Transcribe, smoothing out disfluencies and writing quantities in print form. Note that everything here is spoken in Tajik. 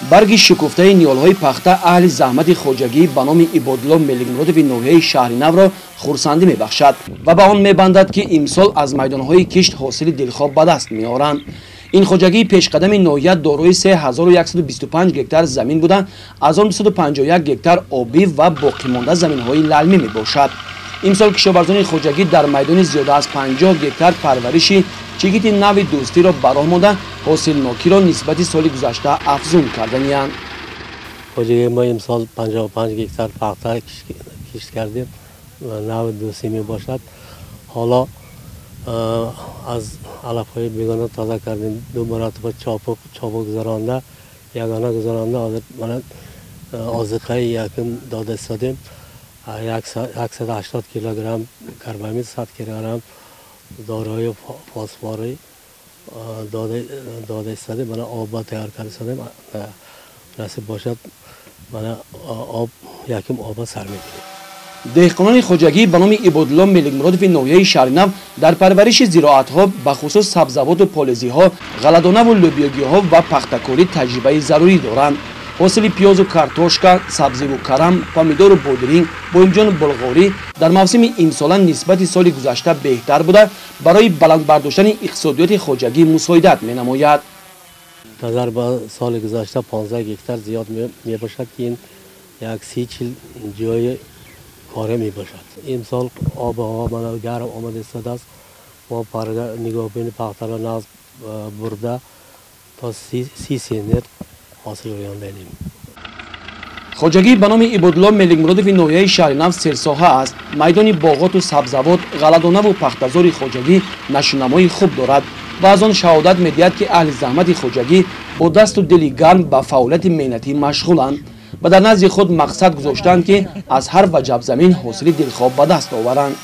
Барги шукуфтаи ниҳолҳои пахта аҳли заҳмати хоҷагӣ ба номи Ибодулло Меликмуродови ноҳияи Шаҳринавро хурсандӣ мебахшад ва ба он мебандад, ки имсол аз майдонҳои кишт ҳосили дилхоҳ ба даст меоранд. Ин хоҷагии пешқадами ноҳия дорои 3125 гектар замин буда, аз он 251 гектар обӣ ва боқимонда заминҳои лалмӣ мебошад. Имсол кишоварзони хоҷагӣ дар майдони зиёда аз 50 гектар парвариши чигити нави дӯстиро ба роҳ монда, ҳосилнокиро нисбати соли гузашта афзун карданиянд. Хоҷагии мо имсол 55 гектар пахта кишт кардем, нави дӯстӣ мебошад. Ҳоло аз алафҳои бегона тоза кардем, ду маротиба чопу гузаронда, ягона гузаронда, ҳозир мана озиқаи якум дода истодем. 180 килограмм карбамид, 100 килограмм доруҳои фосфорӣ дода истодем. Мана обба тайёр карда истодем. Насиб бошад, мана об якум оба сар мекунем. Деҳқонони хоҷагӣ ба номи Ибодулло Меликмуродови ноҳияи Шаҳринав дар парвариши зироатҳо, бахусус сабзавоту полезиҳо, ғалладонаву лӯбиёгиҳо ва пахтакорӣ таҷрибаи зарурӣ доранд. Ҳосили пиёзу картошка, сабзиву карам, помидору бодиринг, боимҷону булғорӣ дар мавсими имсола нисбати соли гузашта беҳтар буда, барои баланд бардоштани иқтисодиёти хоҷагӣ мусоидат менамояд. Назар ба соли гузашта 15 гектар зиёд мебошад, ки ин як 30-40 ҷои коре мебошад. Имсол обу ҳаво мана гарм омада истодааст. Мо нигоҳбини пахтаро нағз бурда, то 30 центнер ҳосил рӯёндаем. Хоҷагӣ ба номи Ибодулло Меликмуродови ноҳияи Шаҳринав серсоҳа аст. Майдони боғоту сабзавот, ғалладонаву пахтазори хоҷагӣ нашунамои хуб дорад ва аз он шаҳодат медиҳад, ки аҳли заҳмати хоҷагӣ бо дасту дили гарм ба фаъолияти меҳнатӣ машғуланд ва дар назди худ мақсад гузоштаанд, ки аз ҳар ваҷаб замин ҳосили дилхоҳ ба даст оваранд.